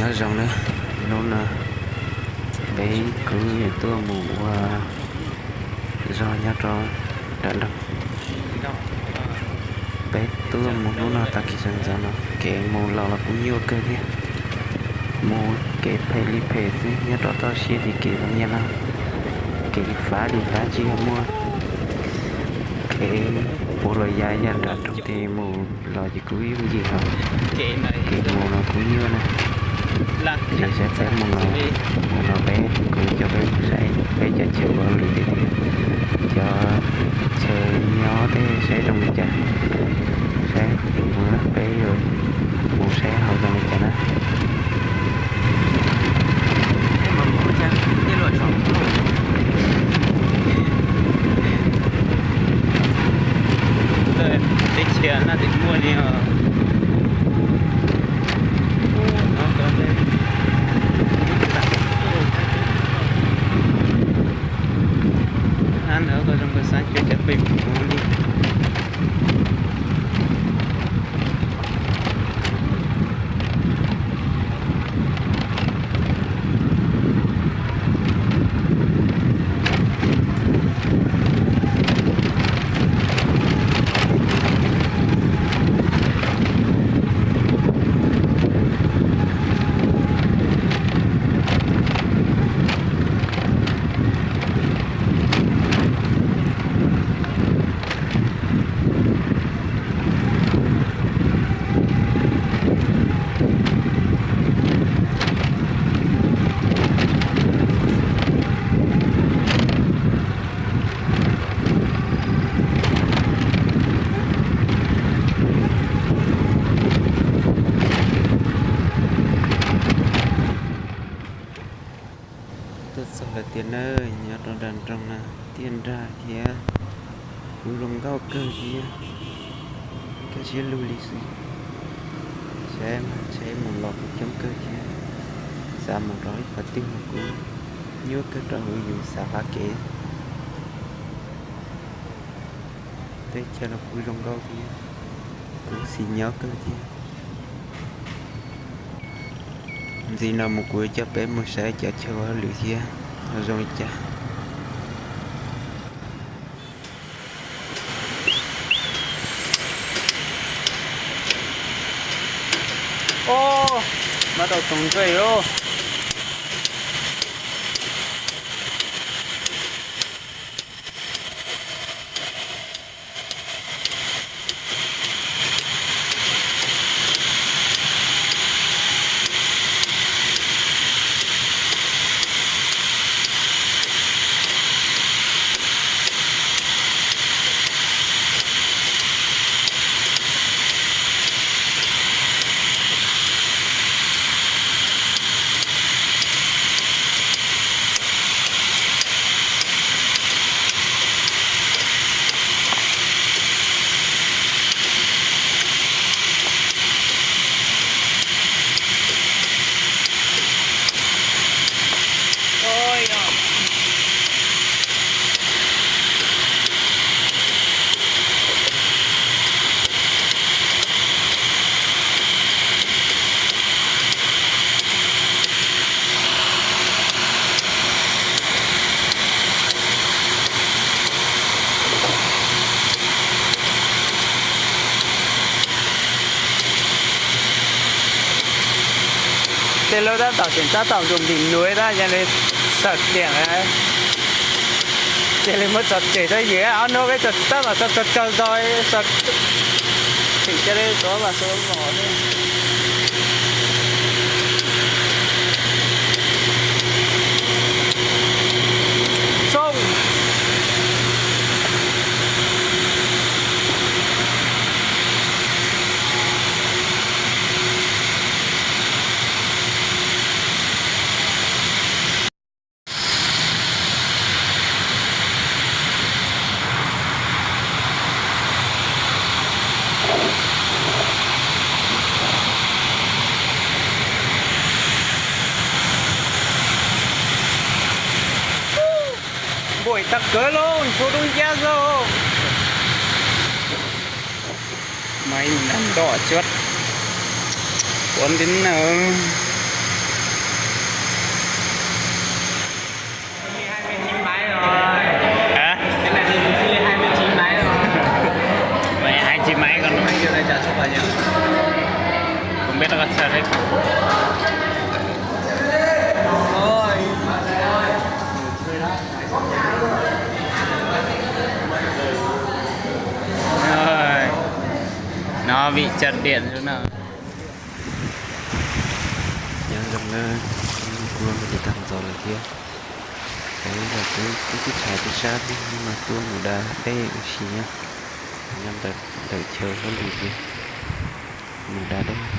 Nyob zoo nawb, hnub no peb kuj tuaj mus ua zog nyob rau nram nroog. Peb tuaj mus hnub no tag kis sawv ntxov no kev mus los los kuj nyuaj kawg thiab. Mus kev phem li phem xwb, nyob rau toj siab ces kev zoo nyiaj no, kev li fab li fab tsis yog muaj kev puas los ya ya nram nroog ces mus los ces kuj yooj yim os. Kev mus los kuj nyuaj na. Ces saib peb mus los, mus los peb kuv coj peb mus saib peb cov chaw ua hauj lwm tiag tiag, cov chaw nyob tej saib zoo li cas, saib mus peb yuav mus saib hauv zoo li cas na. Teb chaws no ces muaj li os. Hab ntawd koj zoo koj xav cuab cov pem kuv li. Tuaj txog lawm tiag nawb, nyob rau nram nroog na, tiaj nrag thiab kuj zoo nkauj kawg thiab, kaj siab lug li xwb. Saib mas saib mus los kuj coob kawg thiab, xav mus rau ib qhov twg los kuj nyuaj kawg rau hauv yus xav qhov kev. Teb chaws los kuj zoo nkauj thiab, kuj xis nyob kawg thiab. Ntxiv no mus kuv coj peb mus saib cov chaw ua hauj lwm thiab, zoo li cas. Os, mas tau toog ntsej os. Tej lub tab tom tseem tab tom nkaus ntim nuav tab yog li xaws diam, cia li muab tso tseg rau yus ob nub peb tab tom tso tso tsaug zog, tseem cia li tuav mas tuav los li. Xoo. Npua tag kawg lauj, ntsuag dub ncab xwb. Maiv ntam ntom tsuav, ua nti nawb. Kuv npeb rov qab txhawb. No vim chập điện no. Nyob zoo na, kuv mus tag ntxov lawm thiab. Peb los peb twb tib tshav twb sab thiab mas tuaj mus da dej ua si nyob ntawm chaw huab lwm thiab. Mus da dej